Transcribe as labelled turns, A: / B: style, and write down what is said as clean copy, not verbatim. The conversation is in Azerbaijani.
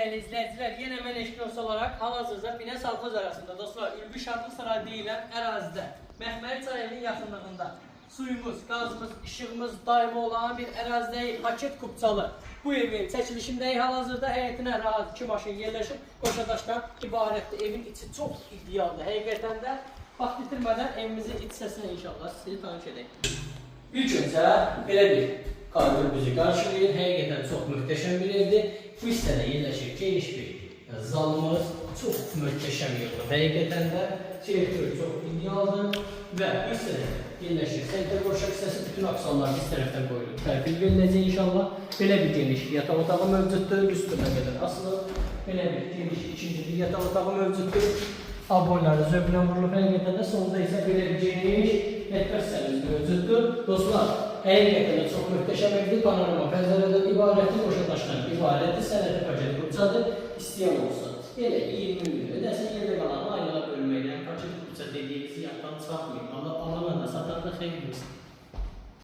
A: Dəyərli izləyicilər, yenə mən eşkinoz olaraq hal-hazırda Binə Salxoz arasında dostlar, Ülvi Şadlı Saray deyilən ərazidə, Məxməri çayının yaxınlığında suyumuz, qazımız, işığımız daimi olan bir ərazidəyik, paket kupçalı. Bu evin çəkilişindəyik hal-hazırda, həyətinə rahat 2 maşın yerləşib, qoşa daşdan ibarətdir. Evin içi çox idealdır. Həqiqətən də vaxt itirmədən evimizin iç hissəsinə inşallah sizi tanış edək. İlk öncə belə bir koridor bizi qarşılayır. Həqiqətən çox möhtəşəm bir evdir. Bu hissədə yerləşir geniş bir zalımız. Çox möhtəşəm yığılıb. Həqiqətən də çeliklər çox idealdır və bu hissədə yerləşir sanitar qovşaq hissəsi, bütün aksamlar biz tərəfdən qoyulub. Təhvil veriləcək inşallah. Belə bir geniş yataq otağı mövcuddur. Lüstruna qədər asılıb. Belə bir geniş ikinci bir yataq otağı mövcuddur. Aboyları zövqlə vurulub, həqiqətən də solda isə belə bir geniş mətbəx hissəmiz mövcuddur. Dostlar, həqiqətən də çox möhtəşəm evdir. Panorama pəncərədən ibarətdir, qoşa daşdan ibarətdir, sənəti paket kupçadır. İstəyən olsa elə 20 min ödəsin, yerdə qalan aylığa bölməklə paket kupça dediyimizi yaddan çıxartmayın. Allah alana da satan da xeyir versin.